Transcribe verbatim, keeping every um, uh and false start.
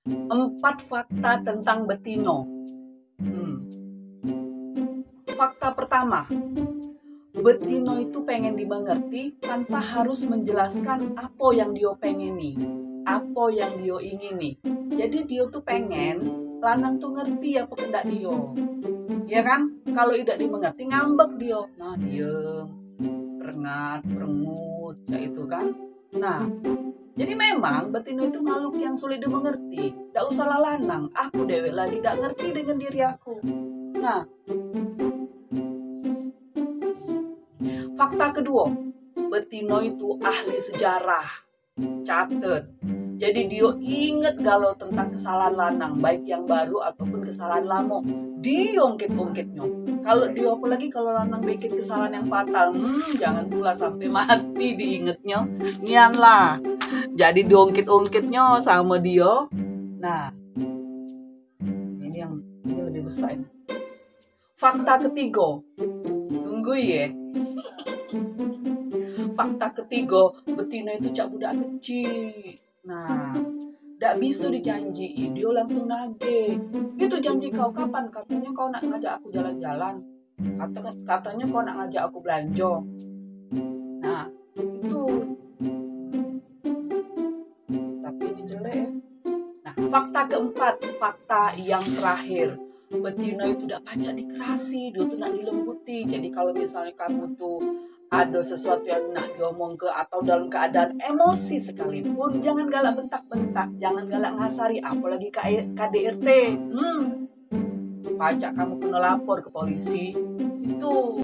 Empat fakta tentang betino. Hmm. Fakta pertama, betino itu pengen dimengerti tanpa harus menjelaskan apa yang dio pengeni, apa yang dio ingini. Jadi dio tuh pengen lanang tuh ngerti apa kendak dio. Ya kan? Kalau idak dimengerti, ngambek dio. Nah, diem, perengat, perengut, cak itu kan. Nah, jadi memang betino itu makhluk yang sulit dimengerti. Dak usahlah lanang, aku dewek lagi dak ngerti dengan diri aku. Nah, fakta kedua, betino itu ahli sejarah. Catet. Jadi dio inget galo tentang kesalahan lanang, baik yang baru ataupun kesalahan lamo. Diungkit-ungkitnyo. Kalau dio, apalagi kalau lanang bikin kesalahan yang fatal, hmm, jangan pula sampai mati diingetnyo. Nian lah. Jadi diungkit-ungkitnyo sama dio. Nah, ini yang, ini lebih besar ini. Fakta ketiga. Tunggu ye. Fakta ketiga, betino itu cak budak kecil. Nah, dak bisa dijanjii, dio langsung nagih. Itu janji kau kapan? Katanya kau nak ngajak aku jalan-jalan. Kata, katanya kau nak ngajak aku belanja. Nah, itu. Tapi ini jelek ya. Nah, fakta keempat, fakta yang terakhir. Betino itu dak pacak dikerasi, dio tuh nak dilembuti. Jadi kalau misalnya kamu tuh ada sesuatu yang nak diomong ke atau dalam keadaan emosi sekalipun, jangan galak bentak-bentak, jangan galak ngasari, apalagi K D R T. Hmm. Pacak kamu kena lapor ke polisi. Itu